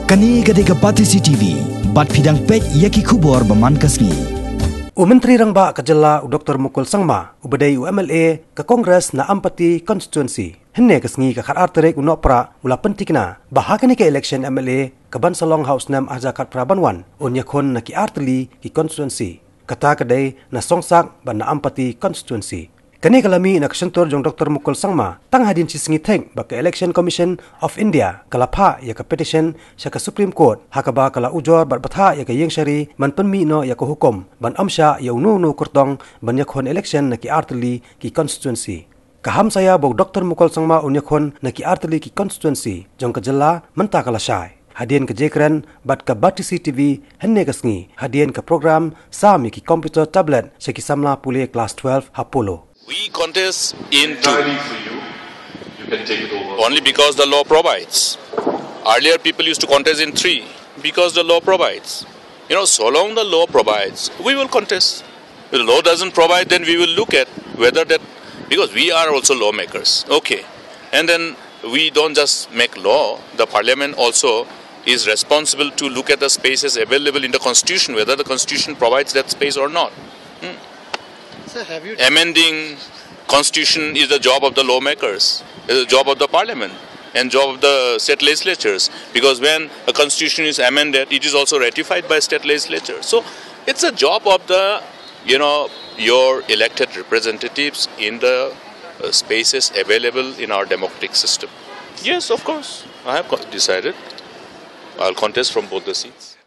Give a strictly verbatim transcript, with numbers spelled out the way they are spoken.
Kane ka dei ka Batesi T V, bad phi dang peit ïa ki khubor ba man ka sngi. U Myntri Rangbah ka jylla u Doktor Mukul Sangma, u ba dei u M L A ka Congress na Ampati Constituency, hynne ka sngi ka khatar tarik u Nohprah u la pyntikna ba ha kane ka election M L A ka ban sa long ha u snem ar hajar khatphra ban wan, un ïakhun na ki artylli ki constituency. Kata ka dei na Songsak bad na Ampati Constituency. Kane ka la mih na ka shyntur jong Doktor Mukul Sangma tang hadien shi sngi thik ba ka Election Commission of India ka la phah ïa ka petition sha ka Supreme Court, ha kaba ka la ujor bad bthah ïa ka ïingshari ban pynmih noh ïa ka hukum ban ym shah ïa uno uno u kyrtong ban ïakhun election na ki artylli ki constituency. Ka hamsaia ba u Doktor Mukul Sangma un ïakhun na ki artylli ki constituency jong ka jylla mynta ka la shai. Hadien ka jingkren bad ka Batesi T V hynne ka sngi, hadien ka program sam ïa ki computer tablet sha ki samla pule class twelve ha Polo. We contest in two. Entirely for you. You can take it over. Only because the law provides. Earlier, people used to contest in three because the law provides. You know, so long the law provides, we will contest. If the law doesn't provide, then we will look at whether that, because we are also lawmakers. Okay. And then we don't just make law, the parliament also is responsible to look at the spaces available in the constitution, whether the constitution provides that space or not. Hmm. Sir, have you Amending constitution is the job of the lawmakers, is the job of the parliament, and job of the state legislatures. Because when a constitution is amended, it is also ratified by state legislature. So it's a job of the, you know, your elected representatives in the uh, spaces available in our democratic system. Yes, of course, I have co- decided. I'll contest from both the seats.